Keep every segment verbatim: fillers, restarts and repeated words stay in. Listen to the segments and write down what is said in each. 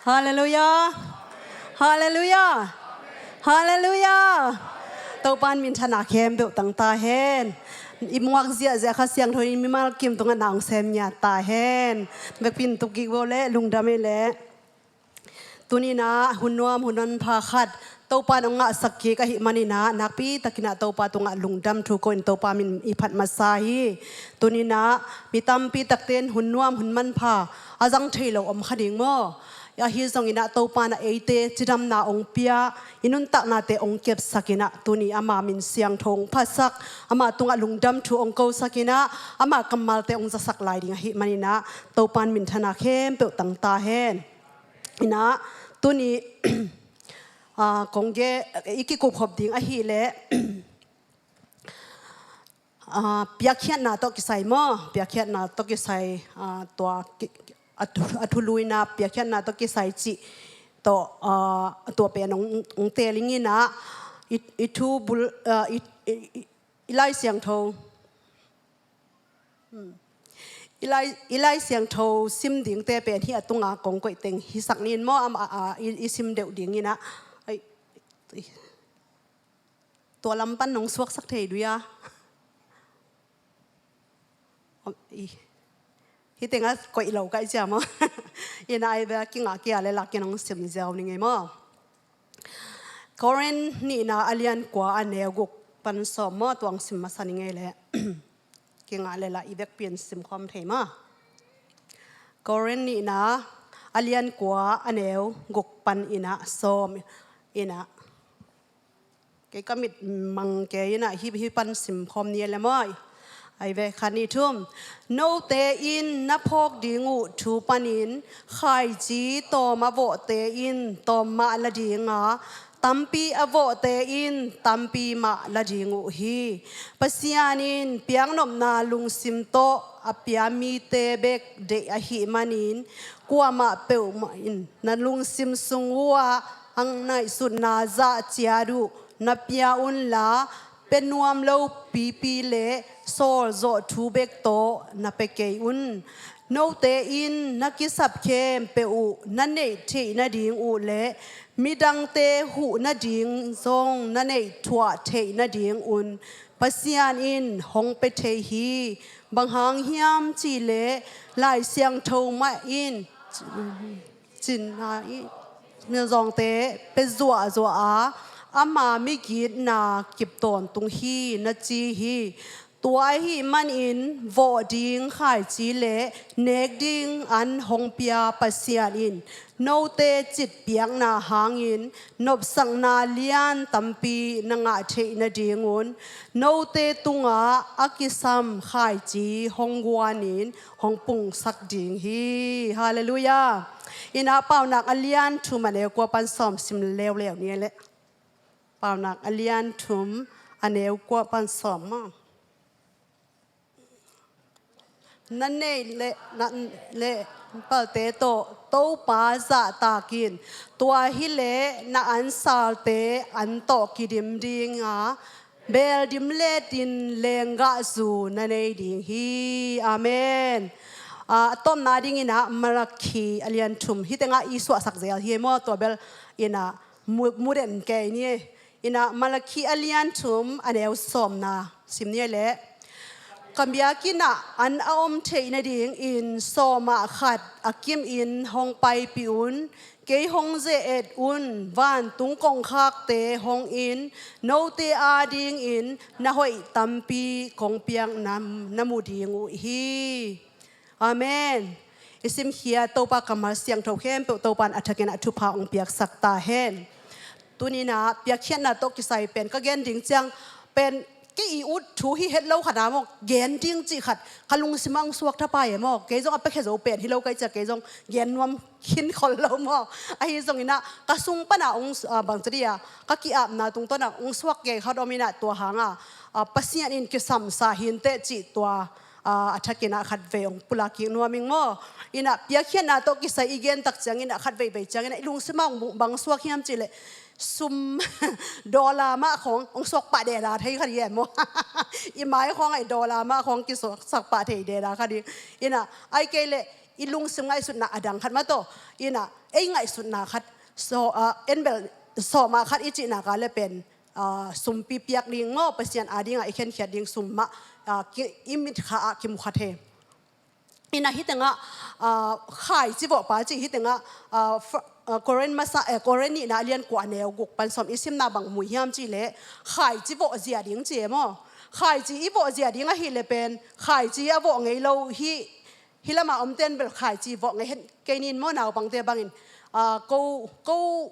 Halleluiah. Halleluiah. Halleluiah. Topa'n minthanna khempeuh tang ta hen. I muak ziahziah Kha Siangtho in mimal kim tungah na hong sem ngiat ta hen. Vekpi in tuk kik vo leh, lungdam ei leh. Tuni-in ah hun nuam hun manpha khat Topa'n hong ngahsak kik ahih manin ah nakpi takin ah Topa tungah lungdam thu ko-in Topa min i phat masa hi. Tuni-in ah mi tampi takte in hun nuam hun manpha a zang thei lo om kha ding maw? Ahi zongin ah Topa'n ah eite cidamna hong pia, i nuntaknate hong kepsak in ah tuni ama min siangtho hong phatsak, ama tungah lungdam thu hong kosak in ah ama kammalte hong zasak lai ding ahih manin ah Topa'n minthanna khempeuh tang ta hen. In ah tuni, ah, kong gen, i kikup khop ding ahih leh, ah, piakkhiatna tawh kisai maw, piakkhiatna tawh kisai, ah, tua ki-, a thu, a thulu in ah piakkhiatna tawh kisai cih tawh, ah, tua pen hong, hong teel ing in ah, i, i thu bul, ah, i, i, i, i Lai Siangtho. Hmm. I Lai, i Lai Siangtho sim dingte pen hih a tunga kong koih teng hisak ni maw, am, a, a, i, i sim deuh ding in ah. Ai, i, tua lam pan nong suaksak thei dui a. Om, i. Hih tengah koih lo ka hih cia maw. In ah ai ve a kingah kia leh lak in hong sim ziau ning ei maw. Korin nihna a lian kua a neu guk pan sawm maw, tua hong sim masa ning ei leh. Kingah leh lah i vekpi in sim khawm thei maw. Korin nihna a lian kua a neu guk pan in ah sawm in ah. Kei ka mit mang kei in ah hih, hih pan sim khawm ni leh maw. Ai ve, khat, nih, thum. Note in na phawk ding uh thu panin khaici tawm a vawhte in tawm mah la ding a, tampi a vawhte in tampi mah la ding uh hi. Pasian in piaknopna lungsim tawh a pia mite bek deih ahih manin, kuamah peuhmah in na lungsim sung uh ah a ngaihsutna zah ciat uh na pia unla, pia nuam lo pipi leh sawlzawh thu bek tawh na pia kei un. Note in na kisap khempeuh uh na neih theih nading uh leh midangte huh nading zong na neih thuah theih nadingun Pasian in hong pia thei hi. Bang hang hiam cih leh Lai Siangtho mah in, cinna i, na zawngte pia zuahzuah a, ama migitna kip tawntung hi, na ci hi. Tua ahih manin vawh ding khaici leh nek ding an hong pia Pasian in note citpiakna hangin nopsakna lian tampi na ngah theih nadingun note tungah a kisam khaici hong guanin hong pungsak ding hi. Halleluiah. In ah Paunak a lian thum a neu kua pan sawm sim leuleu ni leh. Paunak a lian thum a neu kua pan sawm maw. Na neih leh, na, leh palte tawh Topa zahtak in. Tua hi leh na ansalte an tawh kidim ding a, beel dim letin lenggahzu na nei ding hi. Amen. Ah, a tawpna dingin ah Malakhi a lian thum, hih tengah i suahsak zel hi maw, tua bel in ah mu, mu den kei ni. In ah Malakhi a lian thum a neu sawmna sim ni leh. Ka biakinn ah an a om theih nadingin sawmah khat a kimin hong paipih un. Kei hong ze-et un. Vantung kongkhakte hong in, note adingin na hoih tampi kong piak na, na mu ding uh hi. Amen. I simkhiat Topa kammal siangtho khempeuh Topa in a thakin ah thupha hong piaksak ta hen. Tuni-in ah piakkhiatna tawh kisai pen ka gen ding ciang pen kei i ut thu hi het lo khat a maw, gen ding cih khat ka lungsim ah hong suak thapai e maw. Kei zong a piakhia zo pen hi lo ka hih ciang kei zong gen nuam khin khol lo maw. Ahi zongin ah ka sung pan ah hong, ah, bangci dia, ka ki-apna tungtawn ah hong suak gei khat om in ah tua hang ah, ah, Pasian in kisamsa hi inteh cih tua ah, a thakin ah khatvei hong pulak kik nuam ing maw. In ah piakkhiatna tawh kisai i gen tak ciangin ah khatveivei ciangin ah i lungsim ah hong bang suak hiam cih leh sum dollar mah khawng hong suak pah deda thei kha ding e maw. I mai khawng ah i dollar mah khawng kisuaksak pah thei deda kha ding. In ah ai kei leh i lungsim ngaihsutna a dang khat mah tawh, ina, ei ngaihsutna khat, so, ah, en bel sawma khat i cihna ka le pen, ah, sumpi piak ding maw, Pasian a dingah i khenkhiat ding sum mah, ah, ki, i mitkha ah kimu kha thei. Ina hih tengah, ah, khaici vawhpa cih hih tengah, ah, Korin masa, eh, Korin nihna a lian kua a neu guk pan sawm i simna bang mu hiam cih leh khaici vawh zia ding ci e maw. Khaici i vawh zia ding ahih leh pen khaici a vawh ngei lo hih, hih lamah omten bel khaici vawh ngei hen kei nin maw, naupangte bangin, ah, ko, ko,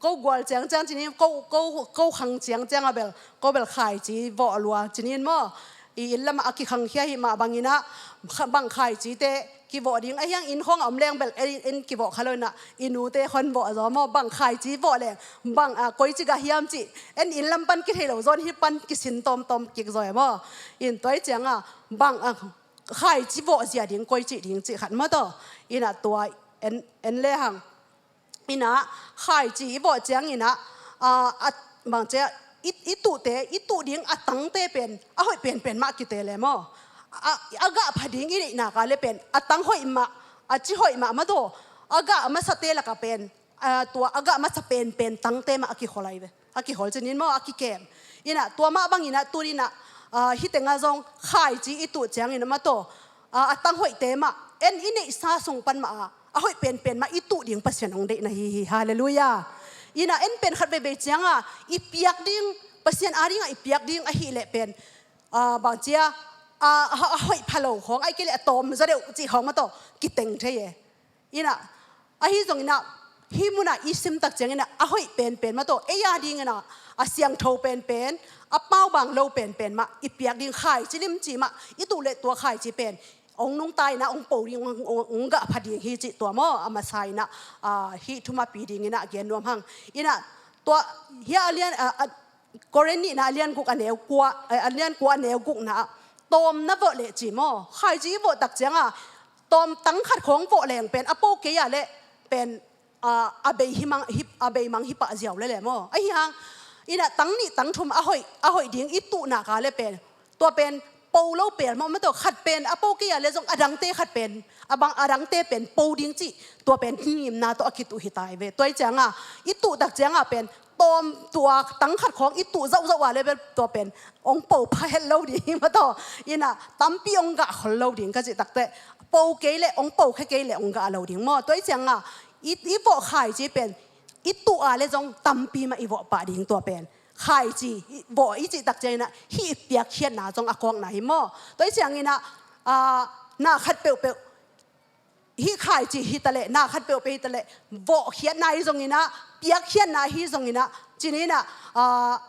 ko gual ciangciang ci nin, ko, ko, ko khang ciangciang a bel, ko bel khaici vawh lua ci nin maw. I inn lamah a kikhangkhia hih mah bangin ah, kha, bang khaicite kivawh ding ahi hang, inn khawng a om leng bel, en, en kivawh kha lo inah, i nute khawng vawh zaw maw, bang khaici vawh leng, bang, ah, koici gah hiam cih, en inn lam pan kithei lo zaw in hih pan kisin tawmtawm kik zaw e maw. In tua hi ciangah, bang, ah, khaici vawh zia ding koici ding cih khat maw tawh. Inah tua en, en le hang. Inah khaici i vawh cianginah, ah, a, bangcia, i, i tuhte, i tuh ding a tangte pen a hoih penpen mah kite le maw. A, a gah pha ding i neihna ka le pen a tang hoih mah, a ci hoih mah mah tawh, a gah a masate lakah pen, ah, tua a gah masa penpen tangte mah a kikhol ahi ve. A kikhol ci nin maw, a kikem. Inah tua mah banginah tuninah, ah, hih tengah zong khaici i tuh cianginah mah tawh, ah, a tang hoihte mah, en i neihsa sung pan mah ah, a hoih penpen mah i tuh ding Pasian hong deihna hi hi. Halleluiah. Inah en pen khat veivei ciangah i piak ding, Pasian a dingah i piak ding ahih leh pen, ah, bangcia, ah, a, a hoih pha lo khawng, ahih kei leh a tawm zaw deuh cih khawng mah tawh kiteng thei e. Inah, ahi zonginah, hih munah i simtak cianginah, a hoih penpen mah tawh, ei a dinginah, a siangtho penpen, a paubang lo penpen mah i piak ding, khaici limci mah i tuh leh tua khaici pen hong nungta inah, hong po ding, hong, hong, hong gah pha ding hi cih tua maw, a masa inah, ah, hih thumapi dinginah gen nuam hang. Inah, tua, hih a lian, ah, ah, Korin nihna a lian guk a neu kua, eh, a lian kua a neu gukna ah, tawm na vawh leh ci maw, khaici i vawh tak ciangah, tawm tang khat khawng vawh leng pen a po kei a leh pen, ah, a bei hi mang, hi, a bei mang hi pah ziau le le maw. Ahi hang, inah tang nih tang thum a hoih, a hoih ding i tuhna ka le pen, tua pen po lo pel maw, mah tawh khat pen a po kei a le zong a dangte khat pen, a bang a dangte pen po ding cih, tua pen ngimna tawh a kituh hi ta hi ve. Tua hi ciangah, i tuh tak ciangah pen, tawm tua tang khat khawng i tuh zauhzauh a le bel tua pen hong po pha het lo ding mah tawh, inah tampi hong gah khol lo ding ka cih takteh, po kei leh hong po kha kei leh hong gah lo ding maw. Tua hi ciangah i, i vawh khaici pen i tuh a le zong tampi mah i vawh pah ding tua pen. Khaici i vawh i cih tak cianginah hih i piakkhiatna zong a kawkna hi maw. Tua hi cianginah, ah, na khat peuhpeuh hih khaici hi taleh, na khat peuhpeuh hi taleh, vawhkhiatna hi zonginah, piakkhiatna hi zonginah, ci ninah, ah,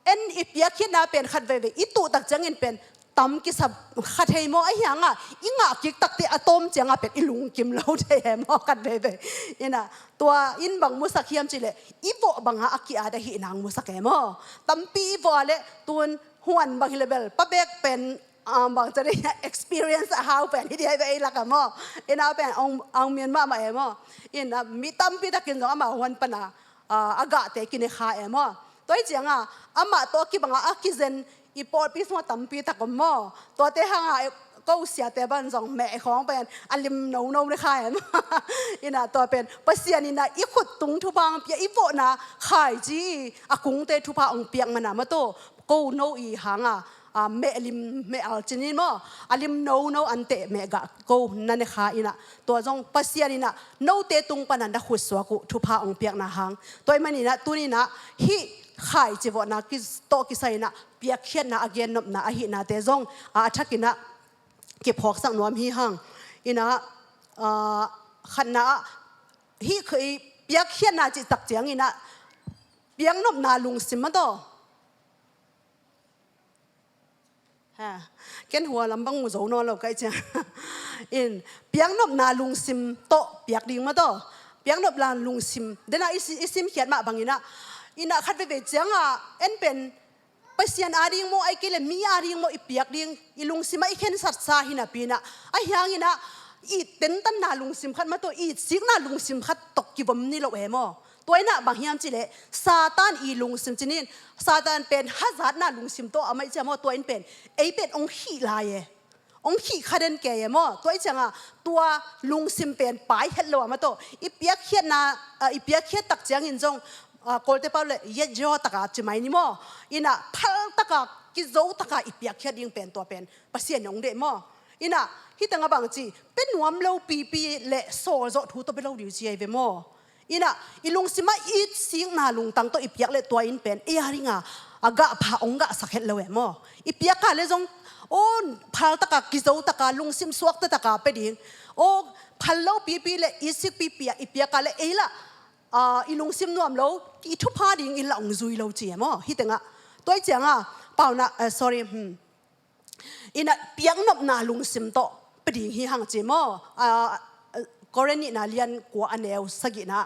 en i piakkhiatna pen khat veivei i tuh tak ciangin pen tam kisa kha thei maw, ahi hangah i ngah kik takteh a tawm ciangah pen i lungkim lo thei e maw, khat veivei. Inah tua in bang musak hiam cih leh i vawh bangah a ki-at ahih nang musak e maw. Tampi i vawh a leh tun huan bang hi le bel pa bek pen, ah, bang ca dei, experience a hau pen hi dih hi ve ei lakah maw. Inah pen ong, ong mian mahmah e maw. Inah mi tampi takin zong amah huan pana, ah, a gahte kine kha e maw. Tua hi ciangah amah tawh a kibangah a kizen i pawlpi sungah tampi tak om maw. Tuate hangah, eh, ko siate ban zong meh khawng pen a lim nono ne kha e maw. Inah tua pen Pasian inah i khut tung thupha hong pia, i vawhna khaici a kungte thupha hong piak mana mah tawh, ko no i hangah, ah, meh lim, meh al ci nin maw, a lim nono anteh meh gah ko na ne kha inah, tua zong Pasian inah note tung pana na khutsuak uh thupha hong piakna hang. Tua hi maninah tuninah hih khaici vawhna ki, tawh kisai inah piakkhiatna a gennopna ahihnate zong, ah, a thakinah kiphawksak nuam hi hang. Inah, ah, khatna ah hih kha-, i piakkhiatna cih tak cianginah piaknopna lungsim mah tawh. Ha, ken hua lam bang mu zo nawn lo kai ciang. In, piaknopna lungsim tawh piak ding mah tawh. Piaknopna lungsim, dena i si, i simkhiat mah banginah, inah khat veivei ciangah en pen Pasian a ding maw, ahih kei leh mi a ding maw i piak ding, i lungsimah i khensatsa hi napi inah, ahi hanginah it tentanna lungsim khat mah tawh, itsikna lungsim khat tawh kivom ni lo e maw. Tua inah bang hiam cih leh Satan i lungsim ci nin, Satan pen hazatna lungsim tawh a maih cia maw, tua in pen ei pen hong khih lai e. hong khih kha den kei e maw. Tua i cianga tua lungsim pen pai het lo a maw tawh i piakkhiatna, a, i piakkhiat tak ciangin zong, a, Kawlte pau le yetyaw taka ci mai ni maw. Ina phal taka kizo taka i piakkhiat ding pen tua pen Pasian hong deih maw. Ina hih tengah bang ci, pe nuam lo pipi le sawlzawh thu tawh pe lo ding ci ahi ve maw. Ina i lungsimah itsikna lungtang tawh i piak le tua in pen ei a dinga a gahpha hong gahsak het lo e maw. I piak a le zong, aw, phal taka kizo taka lungsim suakta taka pe ding. Aw, phal lo pipi le itsik pipi a i piak a le ei lah, a, i lungsim nuam lo, i thupha ding in lah hong zui lo ci e maw. Hih tengah tua i cianga Paunak, eh, sorry, hmm. Ina piaknopna lungsim tawh pe ding hi hang ci maw. A, Korin nihna lian kua a neu sagihna,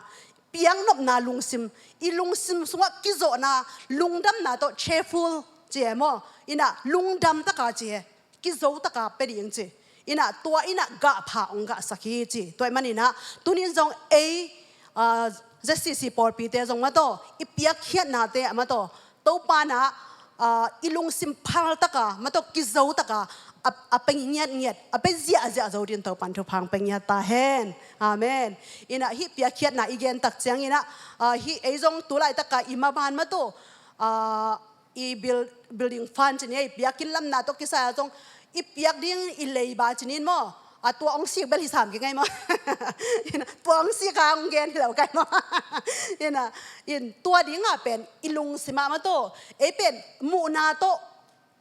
piaknopna lungsim, i lungsim sungah kizawhna, lungdamna tawh cheerful ci e maw. Ina lungdam taka ci e, kizo taka pe ding ci. Ina tua ina gahpha hong gahsak hi ci. Tua i maninah tunin zong ei, a, Z C C pawlpite zong maw tawh i piakkhiatnate a maw tawh Topa na, a, i lungsim phal taka maw tawh kizo taka a, a pe ngiatngiat, a pe ziahziah zo din Topan thupha hong pe ngiat ta hen. Amen. Ina hih piakkhiatna i gen tak cianginah, a, hih ei zong tu laitaka i maban maw tawh, a, i build, building fund ci ni, i piak inn lamna tawh kisai a zong i piak ding i leiba ci nin maw. A, tua hong sik bel hi sam kei ngai maw. Ina tua hong sik a hong gen hi lo kai maw. Ina in tua dinga pen i lungsimah maw tawh ei pen muhna tawh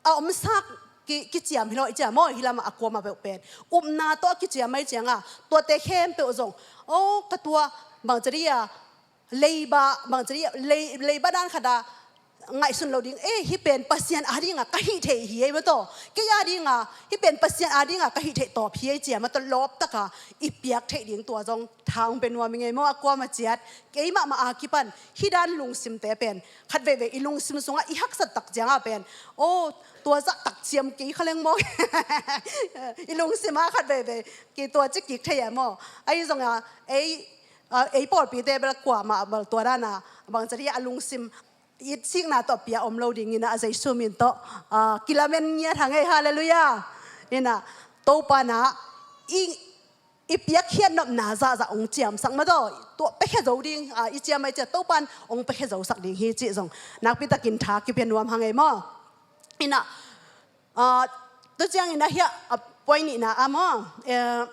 a omsak ki, kiciam hi lo i ciam maw. Hih lamah a kuamah peuh pen upna tawh a kiciam mai cianga tuate khempeuh zong, aw, ka tua bang ci dia leiba, bang ci dia, lei, leiba dan khata ngaihsun lo ding, eh, hih pen Pasian a dinga ka hih theih hi ei maw tawh. Kei a dinga hih pen Pasian a dinga ka hih theih tawp hi ei ciam maw tawh lawp taka i piak theih ding tua zong tha hong pe nuam i ngei maw. A kuamah ciat kei mahmah a kipan hih dan lungsimte pen khat veivei i lungsim sungah i haksat tak cianga pen, aw, tua zah tak ciam kei kha leng maw. I lungsim a khat veivei ki tua ci kik thei e maw. Ahi zonga ei, a, ei pawlpite bel kuamah bel tua dana bang ci dia a lungsim itsikna tawh pia om lo dingina a Jesu min tawh, a, kilamen ngiat hang ei. Halleluiah. Ina Topa na i, i piakkhiat nopna zahzah hong ciamsak maw tawh tua pekhia zo ding, a, i ciam a i ciam Topan hong pekhia zosak ding hi cih zong nakpitakin tha kipia nuam hang ei maw. Ina, a, tua ciangina hiah, a, point nihna a maw, eh,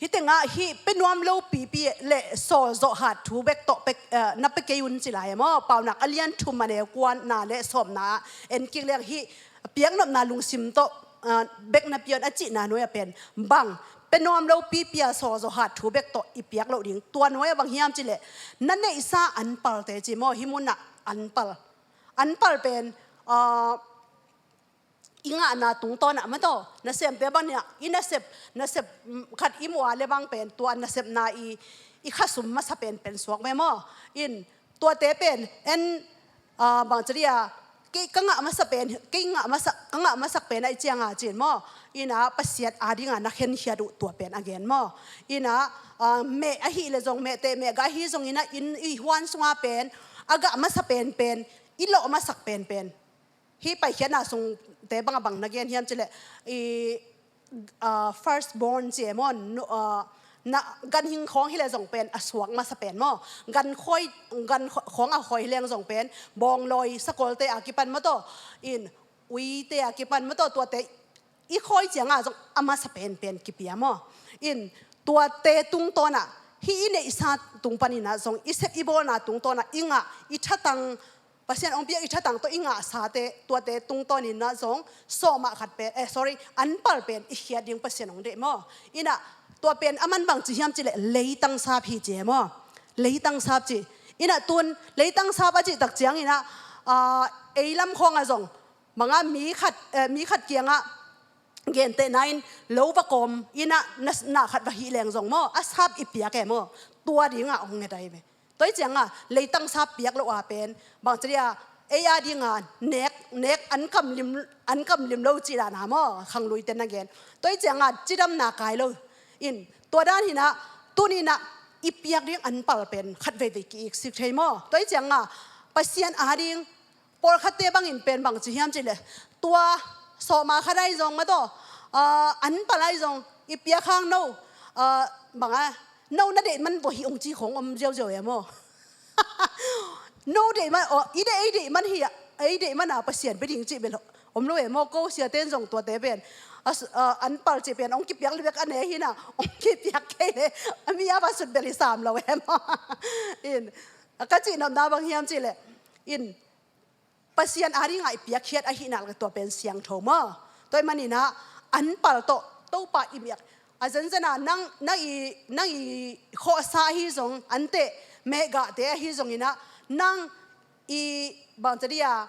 hih tengah hih pe nuam lo pipi le sawlzawh hat thu bek tawh pe, eh, na pe kei un ci lai e maw. Paunak a lian thum a neu kuana le sawmna en kik leng hih piaknopna lungsim tawh, eh, bek na pia un a cihna nuai a pen bang, pe nuam lo pipi a sawlzawh hat thu bek tawh i piak loh ding. Tua nuai a bang hiam ci leh na neihsa anpalte ci maw. Hih munah anpal, anpal pen, ah, i ngahna tungtawnah maw tawh, nasemte bang nia i nasep, nasep, mm, khat i muh a le bang pen tua nasepna i, i khasum masa penpen suak ve maw. In tuate pen en, ah, bang ci dia, kei ka ngah masa pen, kei ngah masa, ka ngah masak pen a i cianga cin maw. Ina Pasian a dinga na khenkhiat uh tua pen a gen maw. Ina, ah, meh ahih le zong mehteh mehgah ahi zongina in i huan sunga pen a gah masa penpen, i lawh masak penpen. Hih paikhiatna sungte bang a bang na gen hiam ci leh i, ah, first born ci e maw, nu, ah, na ganhing khawng hi le zong pen a suak masa pen maw. Gan khoi, gan kho-, khawng a khoi hi leng zong pen bawnglawi sakolte a kipan maw tawh, in uite a kipan maw tawh tuate i khoi cianga zong a masa penpen kipia maw. In tuate tungtawnah hih i neihsa tung paninah zong i sep i bawlna tungtawnah i ngah i thatang, Pasian hong piak i thatang tawh i ngahsate tuate tungtawninah zong sawmah khat pen, eh, sorry, anpal pen i khiat ding Pasian hong deih maw. Inah tua pen a man bang ci hiam ci leh leitangsap hi ci e maw. Leitangsap ci. Inah tun leitangsap a cih tak cianginah, ah, ei lam khawngah zong banga mi khat, eh, mi khat kiangah gentehna in lo va kawm inah na, na khat va hih leng zong maw a sap i piak e maw. Tua dingah hong nget ahi ve. Tua i cianga leitangsap piak lo a pen bang ci dia, ei a dinga nek, nek an kam lim, an kam lim lo cih dana maw khangluite na gen. Tua i cianga cidamna kai lo. In tua dan hinah tuninah i piak ding anpal pen khat veivei ki-iksik thei maw. Tua i cianga Pasian a ding pawlkhatte bangin pen bang ci hiam ci leh Tua sawma khat ahi zong maw taw, ah, an pal ahi zong i piak hang no, ah, bang a, no na deih man vua hi ung ci khong om ziauziau e maw? No deih man, oh, i deih, ei deih man hi, ei deih man a Pasian pia ding cih bel om lo e maw? Ko siate in zong tuate pen, ah, s-, ah, an pal cih pen hong kipiak leh bek a ne hi na, hong kipiak kei leh a mi a va sut bel i sam lo e maw? In, ah, ka cih nopna bang hiam cih leh, in, Pasian a dingah i piakkhiat ahih nak leh tua pen siangtho maw? Tua ahih manin ah an pal tawh Topa i miak. A zenzen a nang, nang i, nang i khuasa ahi zong, ante mehgahte ahi zongin ah, nang i bangci dia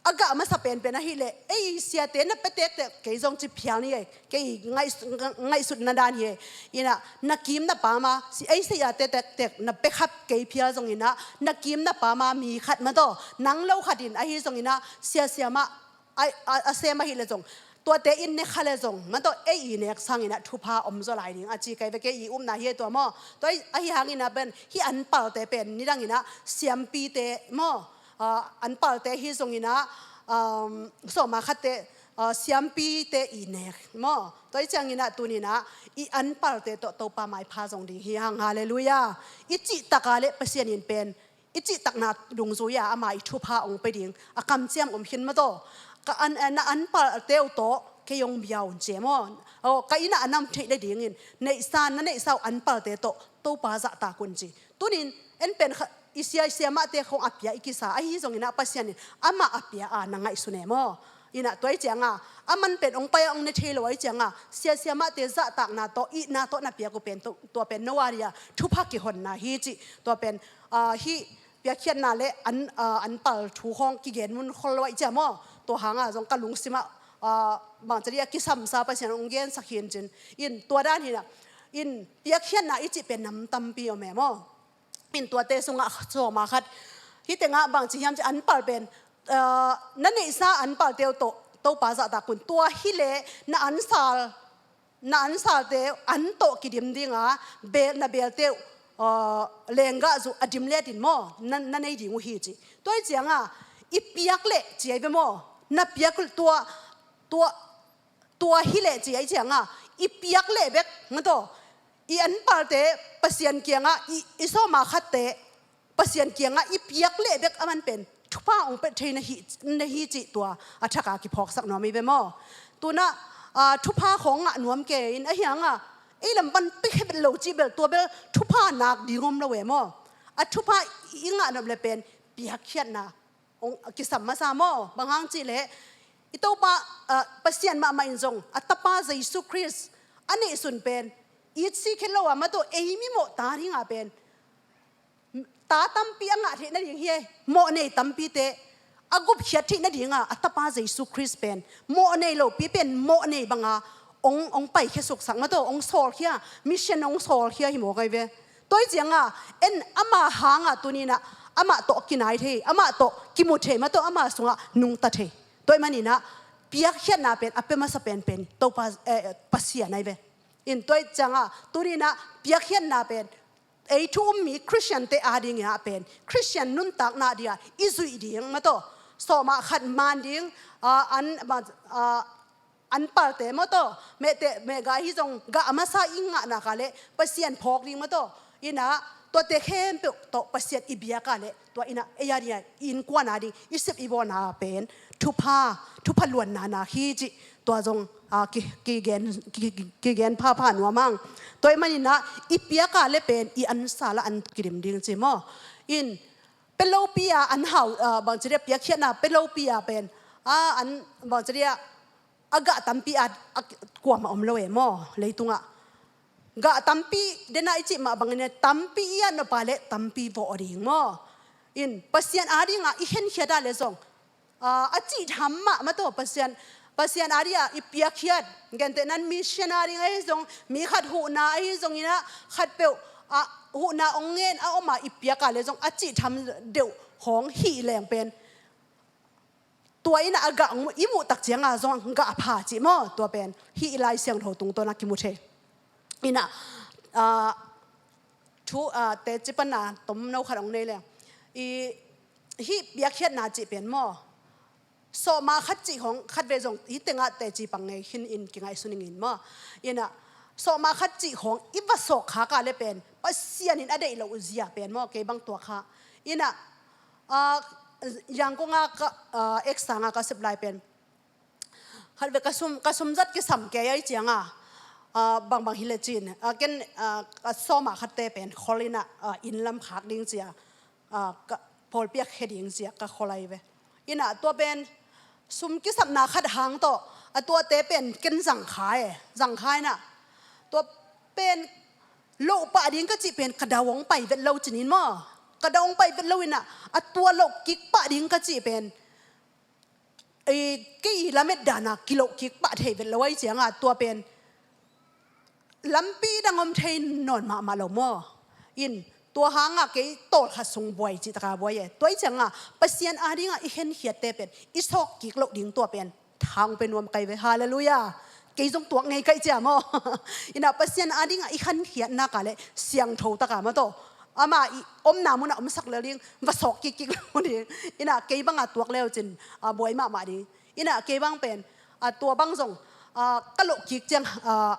a gah masa penpen ahih leh ei siate na pia tektek kei zong ci phial ni e. Kei ngaih-, ngaihsutna dan hi e. In ah na kim na pam a, si-, ei siate tektek na pia khap kei phial zongin ah, na kim na pam a mi khat maw taw, nang lo khat in ahi zongin ah, sia siamah a, a, a sem ahih leh zong, tuate in ne kha leh zong maw taw, ei i nek sangin ah thupha om zaw lai ding a ci kei ve, kei i upna hi e tua maw? Tua ahi hangin ah pen hih an palte pen nidangin ah siampite maw? Ah, an palte hi zongin ah, um, sawma khatte, ah, siampite i nek maw? Tua ahih ciangin ah tuni-in ah i an palte tawh Topa maipha zong ding hi hang. Halleluiah. I cihtak a leh Pasian in pen i cihtakna dungzui a ama i thupha hong pia ding a kamciam om khin maw taw. Ka an, na an palte uh tawh kei hong bia un ci e maw? Aw, ka inn ah a na om theih nadingin neihsa, na neihsa uh an palte tawh Topa zahtak un ci. Tuni-in en pen kha, i sia, i siamahte khong a pia i kisa ahi zongin ah Pasian in amah a pia a na ngaihsun e maw? In ah tua ahih ciang a, aman pen hong pai a hong ne thei lo ahih ciang a, sia siamahte zahtakna tawh, itna tawh na piak uh pen tua, tua pen no a dia thupha kihonna hi cih. Tua pen, ah, hih piakkhiatna leh an, ah, an pal thu khong kigen mun khol lo ahih ciang maw? Tua hang a zong ka lungsim ah, ah, bangci dia kisamsa Pasian hong gensak hi in cin. In tua dan hi in ah, in piakkhiatna i cih pen nam tampi om e maw? In tuate sungah sawma khat, hih tengah bangci hiam cih, an pal pen, ah, na neihsa an palte uh tawh Topa zahtak un. Tua hi leh na an sal, na an salte an tawh kidim ding a, beel, na beelte uh, ah, lenggahzu a dim letin maw, na, na nei ding uh hi ci. Tua ahih ciang a, i piak leh ci ahi ve maw? Na piak tua, tua, tua hi leh ci ahih ciang a, i piak leh bek maw taw, i an palte Pasian kiangah, i, i sawma khatte Pasian kiangah i piak leh bek aman pen thupha hong pia thei na hi, na hi cih tua a thak a kiphawksak nuam hi ve maw? Tu-in ah, ah, thupha khong ngah nuam kei in, ahi hang a ei lam pan pia khe bel lo cih bel, tua bel thupha nak ding om lo e maw? A thupha i ngah nop leh pen piakkhiatna hong kisam masa maw? Bang hang cih leh i Topa, ah, Pasian mahmah in zong a Tapa Jesu Khrist a neihsun pen itsi khe lo a maw taw, ei mimawh ta ding a pen ta tampi a ngah theih nading hi e. Mawhnei tampite a gupkhiat theih nading a a Tapa Jesu Khrist pen mawhnei lopi pen mawhnei bang a hong, hong paikhia suksak maw taw, hong sawlkhia, mission hong sawlkhia hi mawk ahi ve. Tua ahih ciang a en ama hang a tuni-in ah amah tawh kinai thei, amah tawh kimu thei maw taw, ama sungah nungta thei. Tua ahih manin ah piakkhiatna pen a pia masa penpen Topa, eh, Pasian ahi ve. In tua ahih ciang a tuni-in ah piakkhiatna pen ei thu um mi Khristiante a dingin ah pen Khristian nuntakna dia i zuih ding maw taw, sawma khat man ding, ah, an, ah, an palte maw taw, mehte, mehgah hi zong gah a masa i ngah nak a leh Pasian phawk ding maw taw. In ah tuate khempeuh tawh Pasian i biak a leh tua in ah ei a ding a, i innkuan a ding, i sep i bawl na pen thupha, thupha luanna na hi cih tua zong, ah, ki, kigen, ki, ki, kigen phapha nuam hang. Tua ahih manin ah i piak a leh pen i an sal ah an kidim ding ci maw? In pia lopi a an hau, ah, bangci dia piakkhiatna pia lopi a pen, ah, an bangci dia a gah tampi a, a kuamah om lo e maw? Leitungah gah tampi, den a i cih mah bangin ah tampi i at nop a leh tampi vawh ding maw? In Pasian a dingah i khenkhiat a leh zong, ah, a cihtham mah maw taw, Pasian, Pasian a dia i piakkhiat, gentehna in missionary ahi zong, mi khat huhna ahi zongin ah khatpeuh, ah, huhna hong ngen a om a i piak a leh zong a cihtham deuh khong hih leng pen tua in ah a gah i muh tak ciang a zong gah pha cih maw? Tua pen hih i Lai Siangtho tungtawn a kimu thei. In ah, ah, thu, ah, teci pan a tomno khat hong nei leng, i, hih piakkhiatna cih pen maw, sawhmah khat cih khawng khatvei zong hih tengah teci pang ngei khin in kingaihsun ing in maw. Inah sawhmah khat cih khawng i va sawk khak a le pen Pasian in a deih loh zia pen maw, kei bang tua kha. Inah, ah, Yangon a ka, ah, X sang a ka sep lai pen khatvei ka sum, ka sum zat kisam kei a i ciang a, ah, bangbang hi le cin, ah, ken, ah, ka sawhmah khatte pen khol inah, ah, inn lam khak ding cia, ah, ka pawlpi a khia ding cia ka khol ahi ve. Inah tua pen sum kisapna khat hang tawh a tuate pen ken zang kha e, zang kha inah tua pen loh pah ding ka cih pen ka dau hong pai vet lo cin in maw. Ka dau hong pai vet lo inah a tua loh kik pah ding ka cih pen, ei, kei i lamet dana kiloh kik pah thei vet lo a i ciang a tua pen lampi dang om thei nawn mahmah lo maw. In tua hang a kei tawlkhat sung buai cih taka buai e. Tua i ciang a Pasian a ding a i khenkhiatte pen i sawk kik loh ding tua pen tha hong pe nuam kai ve. Halleluiah. Kei zong tuak ngei kai cia maw. Inah Pasian a ding a i khenkhiatna ka le siangtho taka maw tawh amah i omna mun a omsak lel ding, va sawk kik kik lo ding. Inah kei bang a tuak leu cin, ah, buai mahmah ding. Inah kei bang pen, ah, tua bang zong, ah, ka loh kik ciang, ah,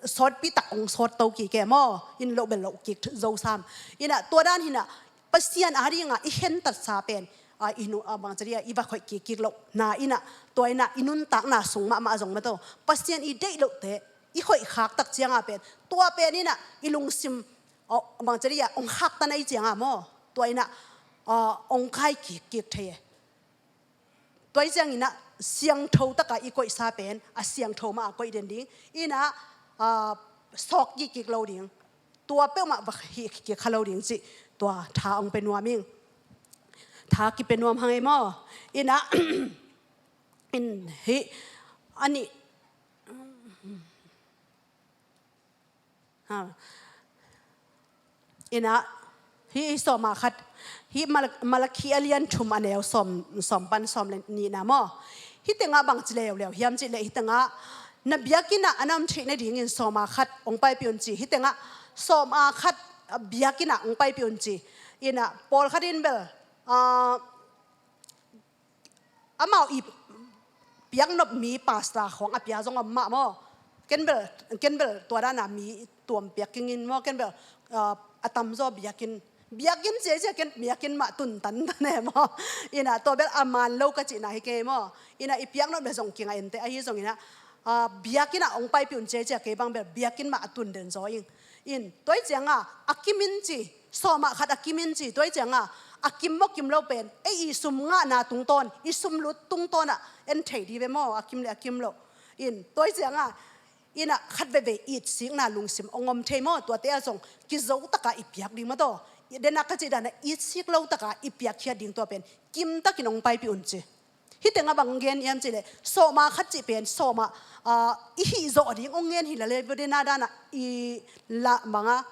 sawtpi tak hong sawt to kik e maw. In loh bel loh kik zo sam. Inah tua dan hi inah Pasian a ding a i khentatsa pen, ah, i nu, ah, bangci dia i va khoih kik kik loh na inah tua inah i nuntakna sung mahmah zong maw tawh Pasian i deih lohte i khoih khak tak ciang a pen tua pen inah i lungsim, oh, bangci dia hong khaktan a i ciang a maw, tua inah, ah, hong kai kik kik thei e. Tua i ciang inah siangtho taka i koihsa pen a siangtho mah a koih den ding. Inah, ah, sawk kik kik lo ding. Tua peuhmah va hih kik kha lo ding cih tua tha hong pe nuam ing. Tha kipe nuam hang e maw. Inah, in hih a nih, ha. Inah hih, hih sawhmah khat, hih Malak-, Malakhi a lian thum a neu sawm, sawm pan sawm le nihna maw. Hih tengah bangci leuleu hiam cih leh hih tengah na biakinn ah a na om theih nadingin sawhmah khat hong paipih un ci. Hih tengah sawhmah khat, ah, biakinn ah hong paipih un ci. Inah pawlkhat in bel, ah, amau i piaknop mi pastor khawng a pia zong om mah maw. Ken bel, ken bel tua dana mi tuam piak kingin maw, ken bel, ah, a tamzaw biakinn, biakinn cia cia ken biakinn mah tun tantan e maw. Inah tua bel a man lo ka cihna hi kei maw. Inah i piaknop bel zong kingah ente ahi zong inah, ah, biakinn ah hong paipih un cia cia kei bang bel biakinn mah a tun den zaw ing. In tua i cianga a kim in ci, sawmah khat a kim in ci, tua i cianga a kim maw kim lo pen ei i sum ngahna tungtawn, i sum lut tungtawnah en thei di ve maw, a kim le a kim lo. In tua i cianga inah khat veve itsikna lungsim hong om thei maw, tuate ah zong kizo taka i piak ding maw taw. Dena ka cih dana itsik lo taka i piakkhiat ding tua pen kimtakin hong paipih un ci. Hih tengah bang gen hiam cihleh, sawmah khat cih pen sawmah, ah, i hih zawh ding hong gen hi la le, dena danah i lah bangah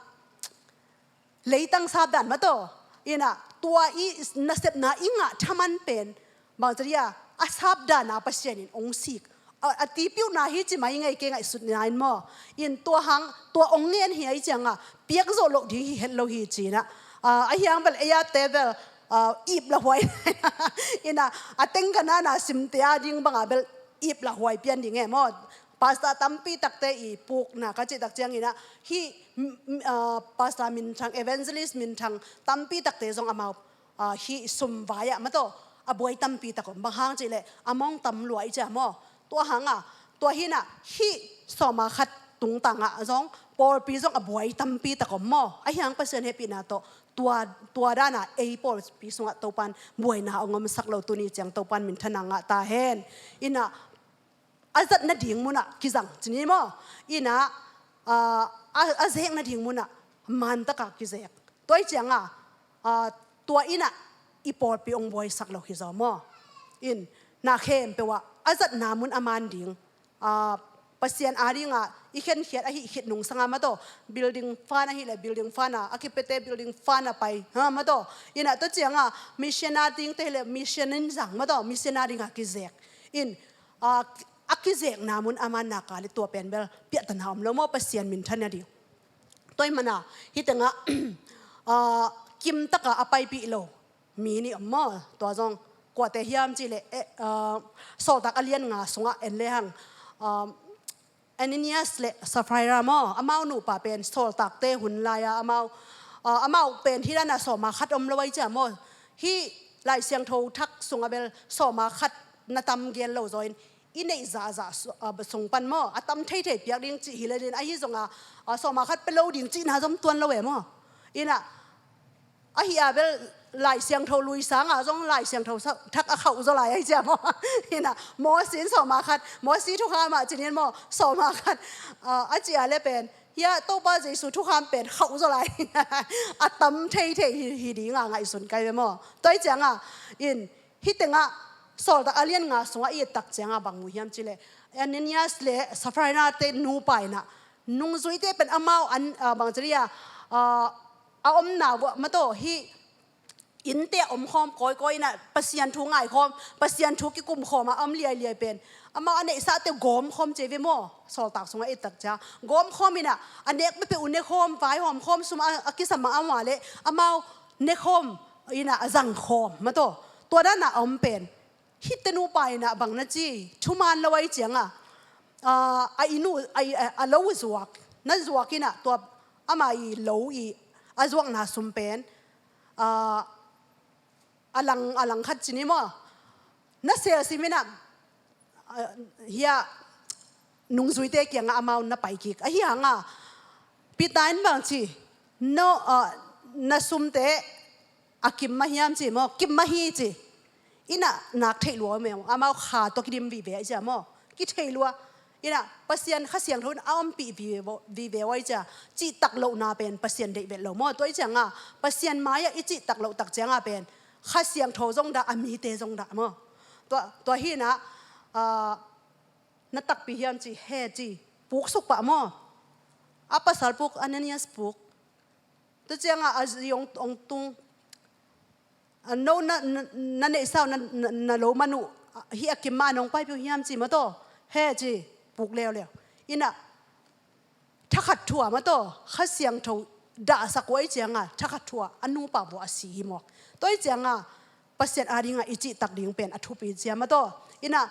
leitang sapdan mataw. Inah tua i nasepna i ngah thaman pen bang cihleh a sapdana Pasian in hong sik a, a tipiuhna hi ci mai ngei kei ngaihsutna in maw. In tua hang tua hong ngen hi a i cianga piak zawh loh ding hi het lo hi cinah, ah, a hiang bel ei a te bel, ah, ip lahuai inah a tengka nana simte a ding banga bel ip lahuai pian ding e maw. Pastor tampi takte i pukna ka cih tak cianginah hih, mm, mm, ah, pastor minthang, evangelist minthang tampi takte zong amau, ah, hih sum vai-ah mataw a buai tampi tak om. Bang hang cihleh a mong tam lua i cia maw. Tua hanga tua hinah hih sawmah khat tungtangah zong pawlpi zong a buai tampi tak om maw. A hiang Pasian hehpihna tawh tua, tua dana ei pawlpi sungah Topan buaina hong omsak lo tuni ciang Topan minthana ngah ta hen. Inah a zat nading munah kizang cini maw. Inah, ah, a, a zek nading munah mantaka kizek. Tua i cianga, ah, tua inah i pawlpi hong buaisak lo hi zaw maw. In na khempeuh ah a zatna mun a man ding, ah, Pasian a dinga i khenkhiat ahi khit nungsanga mataw building fan ahileh building fana, a kipete building fana pai ha mataw. Inah tua cianga mission a dingte hileh mission in zang mataw, mission a dinga kizek. In, ah, a kizekna mun a manna ka le tua pen bel piahtana om lo maw, Pasian minthan a ding. Tua i mana hih tengah, ah, kimtaka a paipih lo mi nih om maw. Tua zong Kuate hiam cih leh, eh, ah, Sawltak a lian nga sungah en lehang, ah, Ananias le Sapphira maw, amau nupa pen sawltakte hun lai-a amau, ah, amau pen hih dan a sawma khat om lo ahi cia maw. Hih Lai Siangtho thak sungah bel sawma khat na tam gen lo zaw in, i neih zahzah su-, ah, sung pan maw, a tam theithei piak ding cih hi le din, ahi zongah, ah, sawma khat pe lo ding cihna zom tuan lo e maw. Inah, ahi a bel Lai Siangtho lui sangah zong Lai Siangtho sa-, thak a khauh zaw lai ahi cia maw. Inah, Mosi in sawma khat, Mosi thukham ah cinin maw, sawma khat, ah, a cih a le pen, hia Topa Jesu thukham pen khauh zaw lai. A tam theithei hi, hi dinga ngaihsun kai ve maw. Tua ahi cianga, in, hih tengah, Sawltak a lian nga sungah i et tak cianga bang mu hiam cih leh, Ananias le Sapphira te nupa inah, nungzuite pen amau an, ah, bang ci dia, ah, a omna uah mataw, hih innte a omkhawm kawikawi inah, Pasian thu ngaikhawm, Pasian thu kikumkhawm a om liailiai pen, amau a neihsate gawmkhawm ci ve maw, sawltak sungah i et tak cia. Gawmkhawm inah, a nek peuhpeuh uh nekhawm, vaihawm khawm, sum a, a kisam a om a leh, amau nekhawm inah a zangkhawm mataw. Tua dan a om pen, hihte nupa inah bang na ci, thuman lo ahi cianga, ah, a inn uh, a, a, a lo zuak, na zuak inah tua ama i lo i a zuakna sum pen, ah, a lang, a lang khat cinin maw, na selsim inah, ah, hia nungzuite kiangah amau na pai kik. Ahi hanga, Peter in bang ci, no, ah, na sumte a kim mah hiam ci maw, kim mah hi ci. Inah nak theih lua maw, amau kha tawh kidim vive ahi cia maw, kithei lua. Inah Pasian Kha Siangtho in a ompih vive, vive ahi cia, cihtak lohna pen Pasian deih vet lo maw. Tua ahi cianga, Pasian mai-ah i cihtak loh tak cianga pen, Kha Siangtho zong dah, a mite zong dah maw. Tua, tua hi inah, ah, na takpi hiam ci, he ci, puksuk pah maw. A pasal puk, Ananias puk. Tua cianga a zi hong, hong tung. Ah, no na, na, na neihsa uh, na, na, na lo man uh, ah, hih a kim mah nong paipih uh hiam ci mataw. He ci, puk leuleu. Inah, thakhat thu-ah mataw, Kha Siangtho dahsak uh ahi cianga, thakhat thu-ah a nupa vua a si hi mawk. Tua ahi cianga, Pasian adinga i cihtak ding pen a thupi cia mataw. Inah,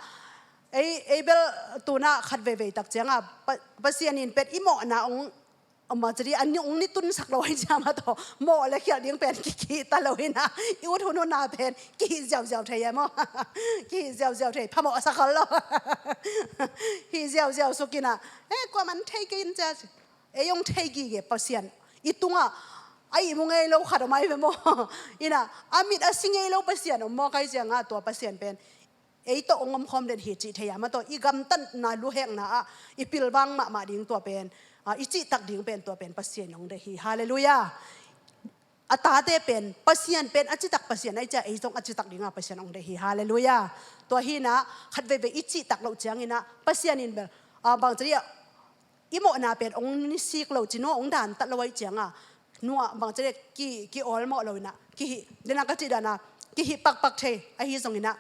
ei, ei bel tunah khat veivei tak cianga, Pa-, Pasian in pen i mawhna hong, ama ciri, a ni, hong ni tunsak lo ahi cia mataw. Mawh le khialh ding pen kikhi ta lo inah, i ut hun huna pen kihih ziauziau thei e maw. Kihih ziauziau thei, phamawh a sa khol lo. Hih ziauziau suk inah, eh, kuaman thei kei in cia ci. Ei hong thei gige Pasian i tungah a ihmu ngei lo khat om ahi ve maw. Inah, a mit a si ngei lo Pasian om mawk ahi cianga, tua Pasian pen ei tawh hong omkhawm den hi cih thei a mataw, i gamtatna luhekna ah i pilvang mahmah ding tua pen, ah, i cihtak ding pen tua pen Pasian hong deih hi. Halleluiah. A tate pen, Pasian pen a citak Pasian ahi cia, ei zong a citak dinga Pasian hong deih hi. Halleluiah. Tua hi inah, khat veivei i cihtak loh ciang inah, Pasian in bel, ah, bang ciri, i mawhna pen hong ni sik lo ci, nuah hong dantat lo ahi cianga, nuah bang ciri, ki, ki awlmawh lo inah, kihih, dena ka cih dana, kihih pakpak thei, ahi zong inah,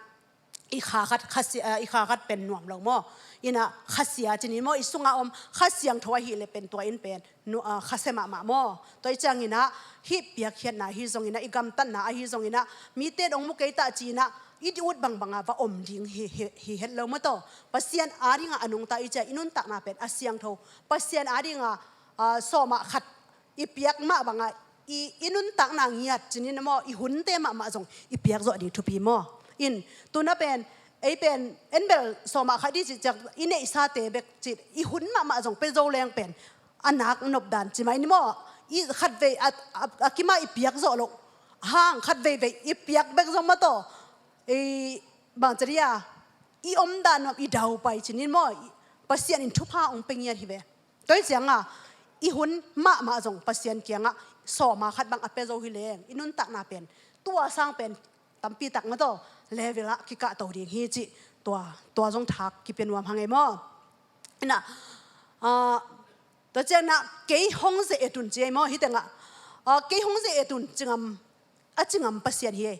i kha khat, khasia, ah, i kha khat pen nuam lo maw. Inah khasia cinin maw, i sunga om Kha Siangtho ahih leh pen tua in pen nu-, ah, khasia mahmah maw. Tua ahi ciang inah, hih piakkhiatna ahi zong inah, i gamtatna ahi zong inah, mite in hong mu kei ta ci inah i ut bangbanga va om ding hi, hi, hi het lo mataw. Pasian adinga a nungta i cia, i nuntakna pen a siangtho, Pasian adinga, ah, sawma khat i piak mah bangah i, i nuntakna ngiat cinin maw, i hunte mahmah zong i piak zawh ding thupi maw. In, tuna pen, ei pen, en bel sawma khat i cih ciang, i neihsate bek cih, i hun mahmah zong pe zo leng pen a nak nopdan ci mai ni maw. I khatvei a, a, a kimah i piak zawh loh hang, khat veivei i piak bek zong mataw, ei, bang ciri a, i omdan nuam, i daupai cinin maw, i, Pasian in thupha hong pe ngiat hi ve. Tua hi cianga, i hun mahmah zong Pasian kiangah sawma khat bang a pia zo hi leng, i nuntakna pen tua sang pen tampi tak mataw, level ah kikahto ding hi cih, tua, tua zong thak kipia nuam hang ei maw. Inah, ah, tua ciangah kei hong ze-et un ci ei maw, hih tengah, ah, kei hong ze-et un ci ngam, a ci ngam Pasian hi ei.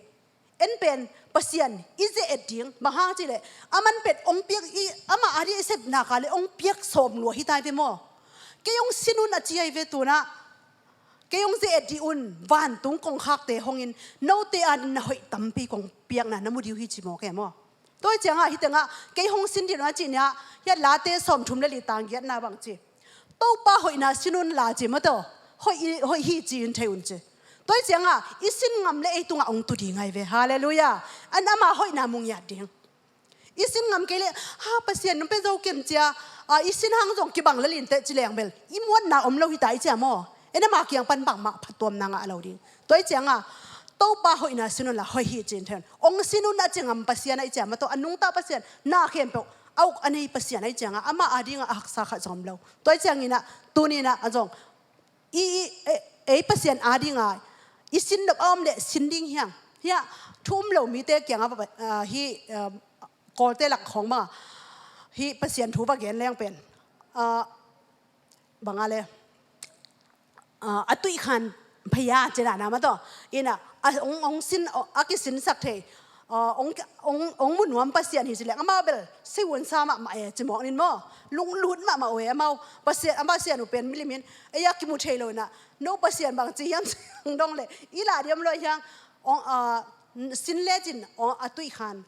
En pen Pasian i ze-et ding, bang hang cih leh, aman pen hong piak i, amah ading i sepna ka leh hong piak sawm lua hi ta hi ve maw. Kei hong sin un a ci ahi ve tuna. Kei hong ze-et dih un, vantung kongkhakte hongin note ading na hoih tampi kong piakna na mu dih uh hi ci mawk e maw. Tua hi ciangah hih tengah kei hong sin dih un a cih ni-ah, hiah Late sawmthum le li tang giatna bang ci, Topa hoihna sin unla ci maw, tua hoih hi, hoih hi ci-in thei un ci. Tua hi ciangah i sin ngam le ei tungah hong tu ding ahi ve. Halleluiah. An ama hoihna mu ngiat ding. I sin ngam kei leh, ha, Pasian nong pia zo kem cia, a, i sin hang zong kibang lel inteh ci leng bel i muanna om lo hi ta i cia maw. En ama kiang pan bangmah phattuamna ngah lo ding. Tua hi ciangah Topa hoihna sin unla hoih hi ci-in thei un. Hong sin un a ci ngam Pasian ahi ciang maw, tua a nungta Pasian, na khempeuh a uk a nei Pasian ahi ciangah ama adingah a haksa khat zong om lo. Tua hi cianginah tuninah a zong i, i, e, ei Pasian adinga i sin nop a om leh sin ding hiang. Hiah thu um lo mite kiangah, ah, hih, ah, Kawlte lak khawng banga hih Pasian thu va gen leng pen, ah, banga le, ah, a tuihkhan phaya ci dana maw, tua inah a hong, hong sin, a kisinsak thei, ah, hong, hong, hong mu nuam Pasian hi ci leng amau bel sei unsa mahmah e ci mawk ning maw. Lunglut mahmah uh e amau. Pasian, a Pasian uh pen milimin ei a kimu thei lo inah, no Pasian bang ci hiam ci hang dong le i lah diam lo hiang, hong, ah, sin lecin, hong, a tuihkhan